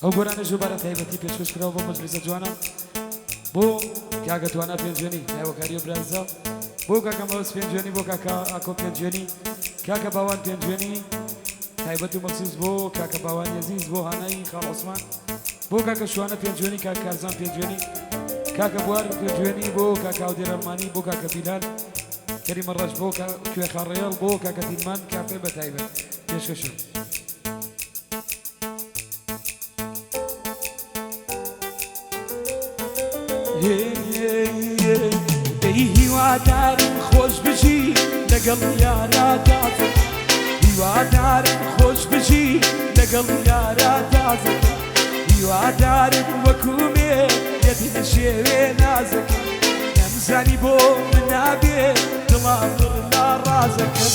ئەو گۆرانیش دووبارە تایبەتی پێشکەش کراوە بۆ مەجلیسە جوانە بۆ کاکە توانا پێنجوێنی هاوکاری و برازا بۆ کاکە مەبەست پێنجوێنی بۆ کاکە ئاکۆ پێنجوێنی کاکە باوان پێنجوێنی تایبەت و مەخسوس بۆ کاکە باوانی ئەزیز بۆ هانای خاڵ عوسمان بۆ کاکە شوانە پێنجوێنی کاک کارزان پێنجوێنی کاکە بوار پێنجوێنی بۆ کاکە ئاودێر ئەڵمانی بۆ کاکە بیلال کەریمە ڕەش بۆ کوێخا ڕێڵ بۆ کاکە تیرمان کافێ بە تایبەت پێشکەشم. دەی هیوادارم خۆش بژی لەگەڵ یارا تازە، هیوادارم خۆش بژی لەگەڵ یارا تازە، هیوادارم وەکو مێ یەت لە شێوێ نازەکەم، نەمزانی بۆ من نابێ دڵا پڕ لە ڕازەکەم،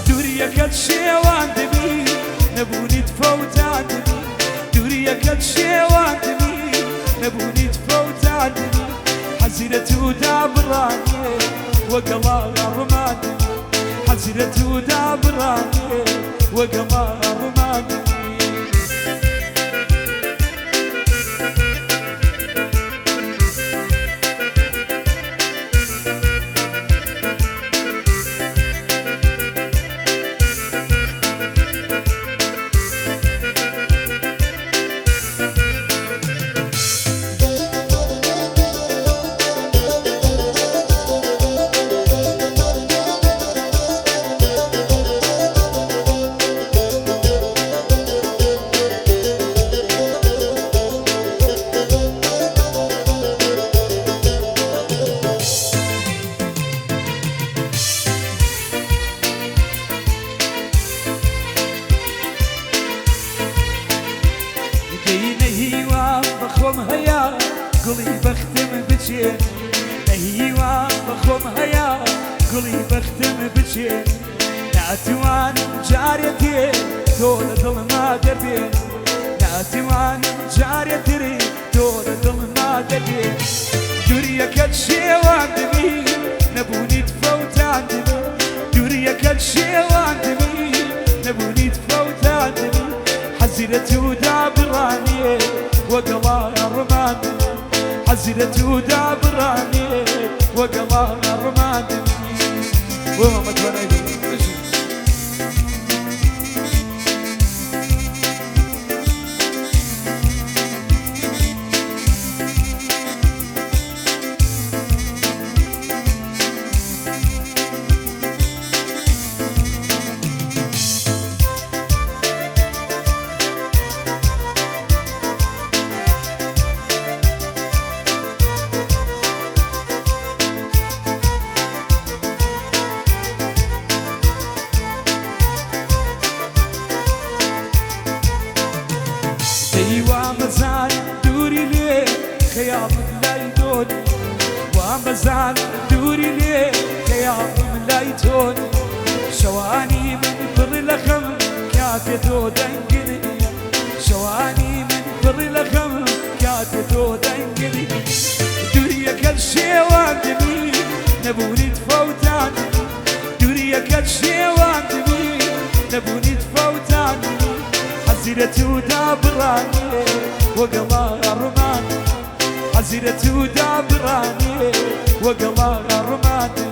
دووریەکەت شێواندمی نەبوونیت فەوتاندمی، دووریەکەت شێواندمی نەبوونیت فەوتاندمی، حەزیرەت و دابڕانێ وەگەڵا ڕماندمی، حەزیرەت و دابڕانێ وەگەڵا ڕماندمی. دەی نەهیوام بەخۆم هەیە گوڵی بەختم بچێ، نەهیوام بەخۆم هەیە گوڵی بەختم بچێ، ناتوانم جارێ تێ تۆ لە دڵما دەبێ، ناتوانم جارێ تری تۆ لە دڵما دەبێ، دووریەکەت شێواندمی نەبوونیت فەوتاندمی، دووریەکەت شێواندمی نەبوونیت فەوتاندمی، حەزیرەت و دابڕانێ وەگەڵا ڕماندمی، حەزیرەت و دابڕانێ وەگەڵا ڕماندمی. بۆ مامە توانای دڵ بژی. دەی وا مەزان دووری لێ خەیاڵم لای تۆنی، وا مەزان دووری لێ خەیاڵم لای تۆنی، شەوانی من پڕ لە خەم کاتێ تۆ دەنگت نییە، شەوانی من پڕ لە خەم کاتێ تۆ دەنگت نییە، دووریەکەت شێواندمی نەبوونیت فەوتاندمی، دووریەکەت شێواندمی نەبوونیت فەوتاندمی، حەزیرەت و دابڕانێ وەگەڵا ڕماندمی، حەزیرەت و دابڕانێ وەگەڵا ڕماندمی.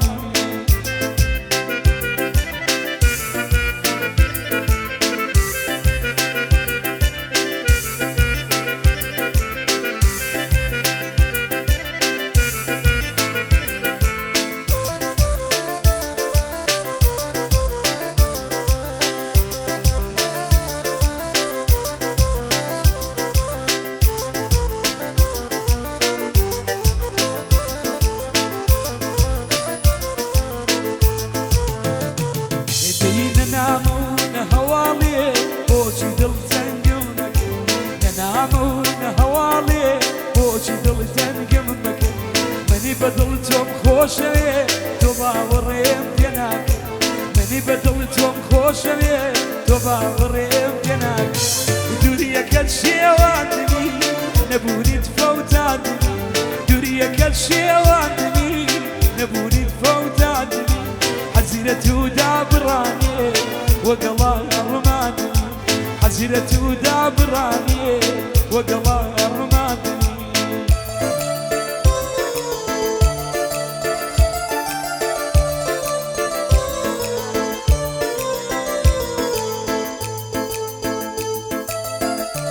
دەی نەنامە و نە هەواڵێ بۆچی دڵ تەنگم مەکە، نەنامە و نە هەواڵێ بۆچی دڵ تەنگم مەکە، منی بەدڵ تۆم خۆشەوێ تۆ باوەڕێم پێ ناکە، منی بەدڵ تۆم خۆشەوێ تۆ باوەڕێم پێ ناکە، دووریەکەت شێواندمی نەبوونیت فەوتاندمی، دووریەکەت شێواندمی نەبوونیت فەوتاندمی، حەزیرەت و دابڕانێ وەگەڵا ڕماندمی، حەزیرەت و دابڕانێ وەگەڵا. بۆ گەڵا ڕماندنی.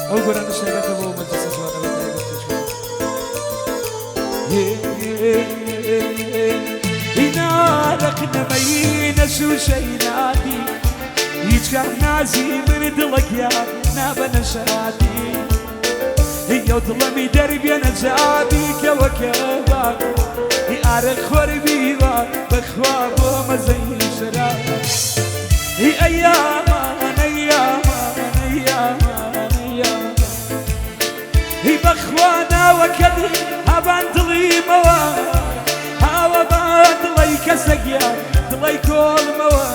ئەو گۆرانە شایبەتە بۆ مەجلیسە جوانە بە تایبەت پێشکەش. نارەق نەمەی نەشوشەی نادی هیچ کام نازی من دڵەکیان نابەنە شادی یەو دڵەمی دەربێنە جابی کەوەکەبا ئارەق خۆر بیوە بەخوا بۆ مەزەی شەراب. ئەیامان ئەیامان ئەیامان ئەیامان بەخوا ناوەکەت هاوان دڵیمەوە هاوە بان دڵی کەسەگیان دڵی کۆڵمەوە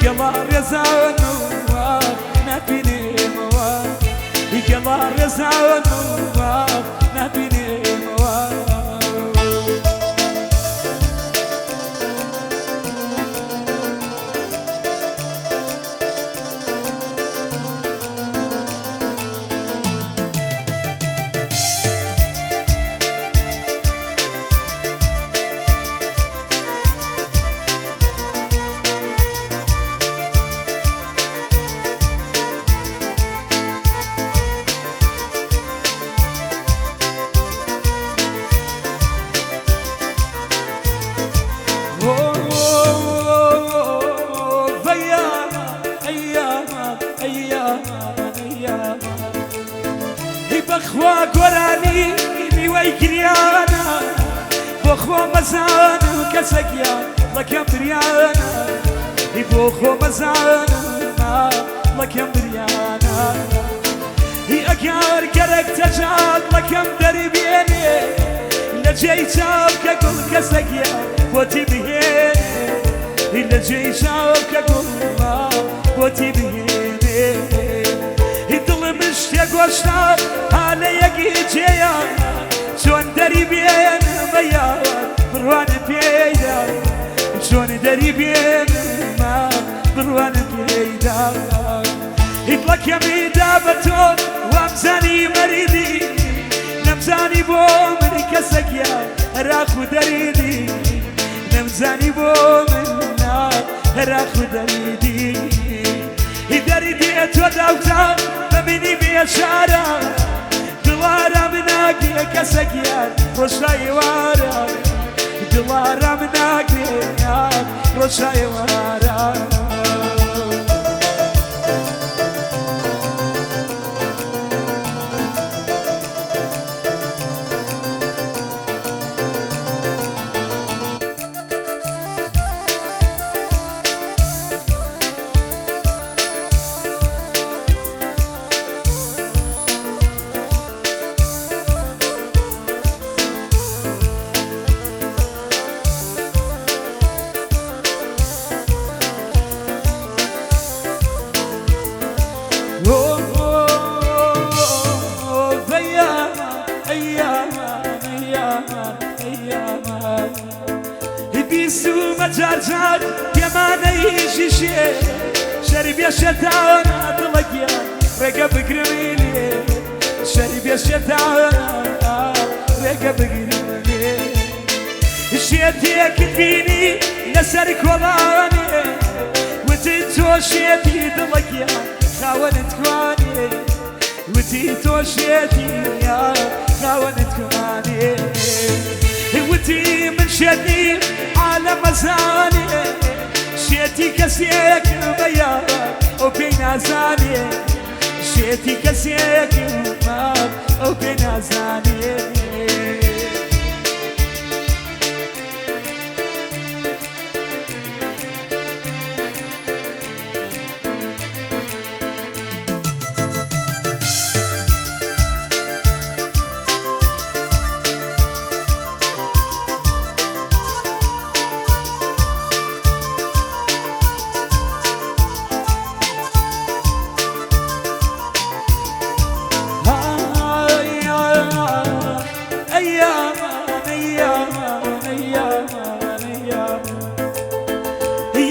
گەڵا ڕێزانەوە نابینێمەوە گەڵا ڕێزانەوە نابینێمەوە. بەخوا گۆرانی میوەی گریانە بۆ خۆ مەزانم کەسەکیان لەکەم بریانە بۆ خۆ مەزانم لەکەم بریانە ئەگەر گەرەک تەجات لەکەم دەربێنێ لە جێی چاو کە گوڵ کەسەکیان بۆتی بهێنێ لە جێی چاو کە گوڵ بۆتی بهێنێ دڵم شتێ گۆشتا ها لە یەکی جێیە چۆن دەری بێنمە یاوە بڕوانە پێیدا چۆن دەری بێنمە بڕوانە پێیدا هیتڵەکەمیدا بە تۆ وامزانی مەریدی نەمزانی بۆ من کەسەکیا هەراخ و دەریدی نەمزانی بۆ من هەراخ و دەریدی دەریدی تۆ داوتا بە منی بێچارە دڵارام ناگرێ کەسەکیان ڕۆژای وارە دڵارام ناگرێ ڕۆژای وارە. بیسومە جار جار پێمانەی ژیشێ شەریبێ شێتانە دڵەگیان ڕێگە بگرمی لێ شەریبێ شێتانە ڕێگە بگرم لێ شێتێکت بینی لەسەر کۆڵانێ وتی تۆ شێتی دڵەگیان خاوەنت کوانێ وتی تۆ شێتی خاوەنت کوانێ وتی من شێتی عالەمەزانێ شێتی کەسێک مەیە ئەو پێی نازانێ شێتی کەسێک ئەو پێی نازانێ.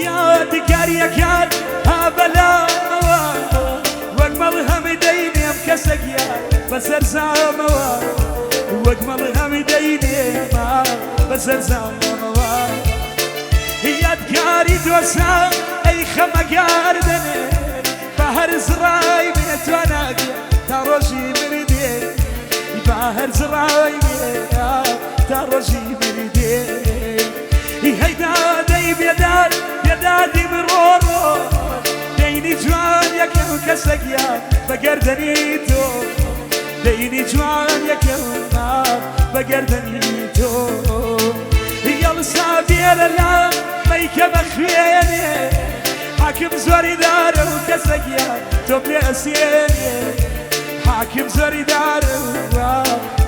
یادگاریەکان ها بەلامەوە وەک مەڵهەم دەینێم کەسەکیان بەسەر زامەوە وەک مەڵهەمی دەینێما بەسەر زامەوە یادگاری دۆسان ئەی خەمەگار دەنێ بە هەر زڕای بێتواناگە تا ڕۆژی مردێ بە هەر زڕای بێ تا ڕۆژی مردێ هەی دادەی بێداد بێدادی بڕۆڕۆ دەینی جوان یەکەم کەسەگیا بە گەردەنی تۆ دەینی جوان یەکەم بە گەردەنی تۆ یەڵسا بێرە لا مەیکە بە خوێنێ حاکم زۆری دارە و کەسەگیا تۆم لێ ئەسێنێ حاکم زۆری دارە و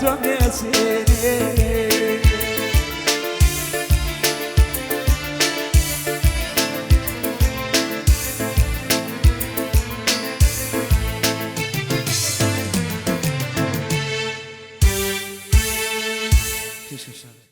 تۆم لێ ئەسێنێ. پێشکەشتان.